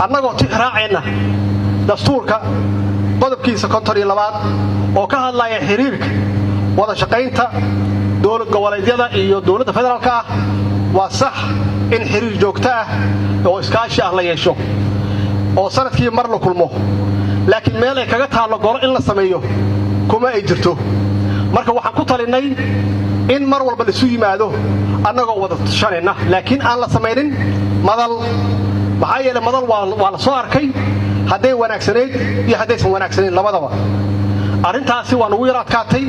Annagoo tix raaceenna dastuurka qodobkiisa 52aad oo ka hadlaya xiriirka wada shaqaynta dowlad goboleedyada iyo dowladda federaalka ah, waa sax in xiriir joogto ah oo iskaashi ah la yeesho oo sanadkii mar la kulmo, laakiin meel ay kaga taallo golo in la sameeyo kuma ay jirto. Marka waxaan ku talinnay in mar walba laisu yimaado annagoo wada tashanayna, laakiin aan la samaynin madal. Maxaa yeele, madal waa la soo arkay hadday wanaagsanayd iyo haddaysan wanaagsanayn labadaba. Arrintaasi waa nugu yar adkaatay.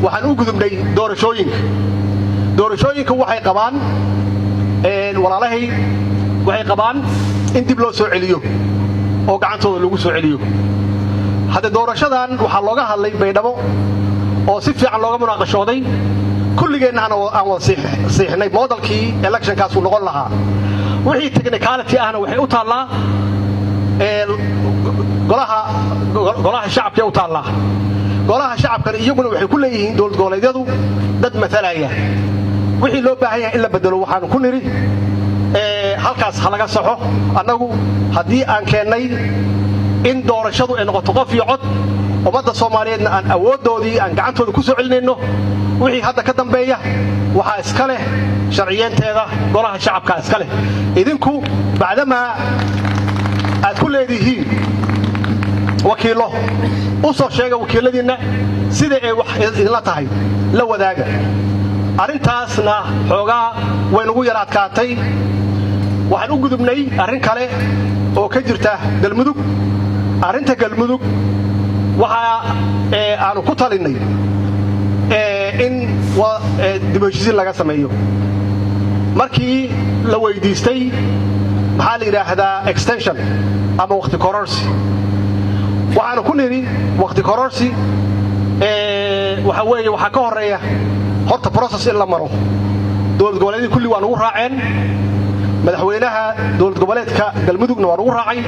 Waxaan u gudubnay doorashooyinka. Doorashooyinka waxay qabaan walaalahay, waxay qabaan in dib loo soo celiyo oo gacantooda lagu soo celiyo. Hadde doorashadan waxaa looga hadlay Baydhabo oo si fiican looga munaaqashooday, kulligeenna aan wada siixnay modelkii electionkaasuu noqon lahaa. Wixii technicality ahna waxay u taallaa golaha shacabka u taallaa. Golaha shacabkana iyaguna waxay ku leeyihiin dowlad goboleedyadu dad matalaya. Wixii loo baahan yahay in la bedelo waxaanu ku nidhi halkaas ha laga saxo. Annagu haddii aan keennay in doorashadu ay noqoto qof iyo cod, ummadda Soomaaliyeedna aan awooddoodii aan gacantooda ku soo celinayno, wixii hadda ka dambeeya waxaa iska leh sharciyeenteeda golaha shacabkaa iska leh. Idinku bacdamaa aad ku leedihiin wakiillo, u soo sheega wakiilladiinna sida ay wax idinla tahay, la wadaaga. Arrintaasna xoogaa way nagu yar adkaatay. Waxaan u gudubnay arrin kale oo ka jirta Galmudug. Arrinta Galmudug waxa aanu ku talinnay in dib u heshiisiin laga sameeyo. Markii la weydiistay, maxaa la yidhaahdaa, extension ama wakhti kororsi, waxaanu ku nidhi wakhti kororsi waxa weeye waxaa ka horreeya horta process in la maro. Dowlad goboleedyadii kulli waa nugu raaceen, madaxweynaha dowlad goboleedka Galmudugna waa nugu raacay,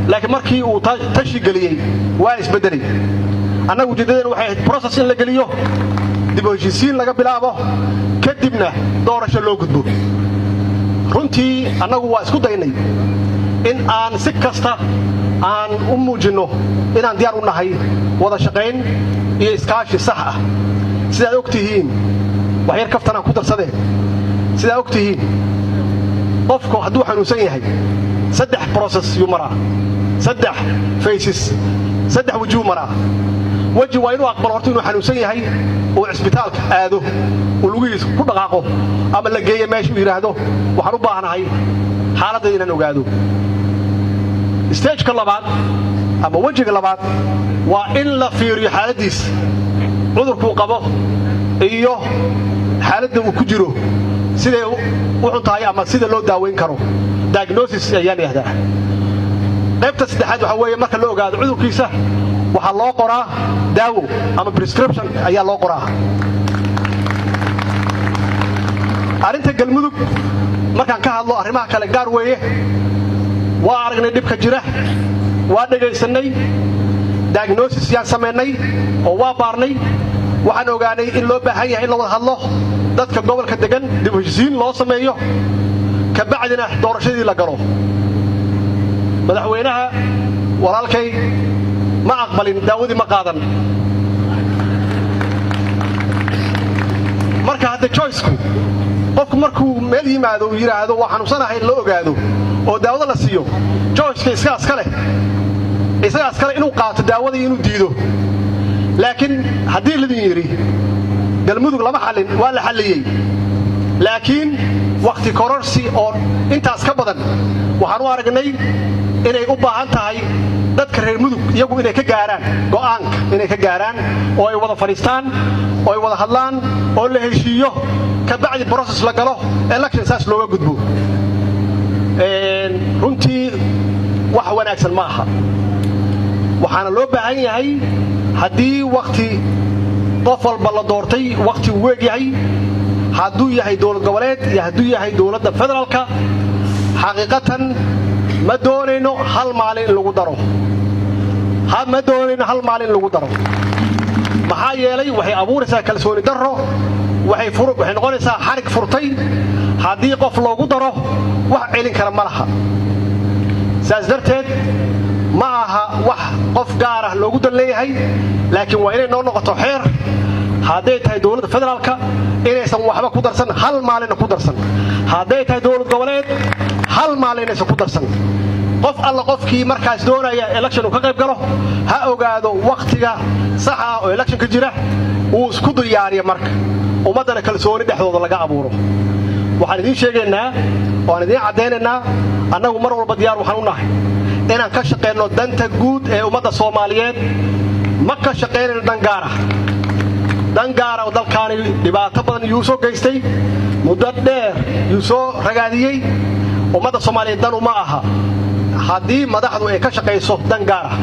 laakiin markii uu tashi geliyey waa isbeddelay. Annagu ujeeddadeen waxay ahayd process in la geliyo, dib u heshiisiin laga bilaabo, kadibna doorasho loo gudbo. Runtii annagu waa isku daynay in aan si kasta aan u muujinno inaan diyaar u nahay wada shaqayn iyo iskaashi sax ah. Sidaad og tihiin, waxyar kaftan aan ku darsadee, sidaad og tihiin, qofku hadduu xanuunsan yahay saddex process yuu maraa, saddex phases, saddex wejiyuu maraa. Weji waa inuu aqbalo horta inuu xanuunsan yahay, uu cisbitaalka aado, uu lugihiisa ku dhaqaaqo ama la geeyo meesha, uu yidhaahdo waxaan u baahnahay xaaladdeeda inaan ogaado. Stageka labaad ama wejiga labaad waa in la fiiriyo xaaladdiisa, cudurkuu qabo iyo xaaladda uu ku jiro, siday u xun tahay ama sida loo daawayn karo, diagnosis ayaa la yidhahdaa. Qaybta saddexaad waxaa weeye marka la ogaado cudurkiisa, waxaa loo qoraa daawo ama prescription ayaa loo qoraa. Arrinta Galmudug markaan ka hadlo, arrimaha kale gaar weeye. Waa aragnay dhibka jira, waa dhegaysannay, diagnosis yaan samaynay oo waa baarnay. Waxaan ogaanay in loo baahan yahay in la wada hadlo dadka gobolka degan, dib u heshisiin loo sameeyo, kabacdina doorashadii la galo. Madaxweynaha walaalkay ma aqbalin, daawadii ma qaadan. Marka hadda choiceku qofku markuu meel yimaado uu yidhaahdo waa xanuunsanahay, la ogaado oo daawada la siiyo, choiceka isagaas leh, isagaas kale inuu qaato daawada iyo inuu diido. Laakiin haddii lidin yidhi Galmudug lama xallin, waa la xalliyey, laakiin wakhti kororsi oo intaas ka badan waxaan u aragnay inay u baahan tahay dadka reer Mudug iyagu inay ka gaaraan go'aanka, inay ka gaaraan oo ay wada fadhiistaan oo ay wada hadlaan oo la heshiiyo, kabacdi process la galo, election saas looga gudbo. Runtii wax wanaagsan ma aha. Waxaana loo baahan yahay haddii wakhti qof walba la doortay wakhti uu weeg yahay, hadduu yahay dowlad goboleed iyo hadduu yahay dowladda federaalka, xaqiiqatan ma doonayno hal maalin in lagu daro, ma doonayno hal maalin in lagu daro. Maxaa yeelay, waxay abuuraysaa kalsooni darro, waxay noqonaysaa xarig furtay. Haddii qof loogu daro, wax celin kara ma laha. Saas darteed ma aha wax qof gaar ah loogu dan leeyahay, laakiin waa inay noo noqoto xeer, hadday tahay dowladda federaalka inaysan waxba ku darsan, hal maalinna ku darsan, hadday tahay dowlad goboleed hal maalin inaysan ku darsan. Qof alla qofkii markaas doonaya election uu ka qayb galo ha ogaado wakhtiga saxa ah oo electionka jira, uu isku diyaariyo. Marka ummaddana kalsooni dhexdooda laga abuuro. Waxaan idiin sheegaynaa oo aan idiin caddaynaynaa, annagu mar walba diyaar waxaan u nahay inaan ka shaqayno danta guud ee ummadda Soomaaliyeed. Ma ka shaqaynayno dan gaara. Dan gaara oo dalkaani dhibaato badan yuu soo geystay, muddo dheer yuu soo ragaadiyey. Ummadda Soomaaliyeed dan uma aha haddii madaxdu ay ka shaqayso dan gaar ah.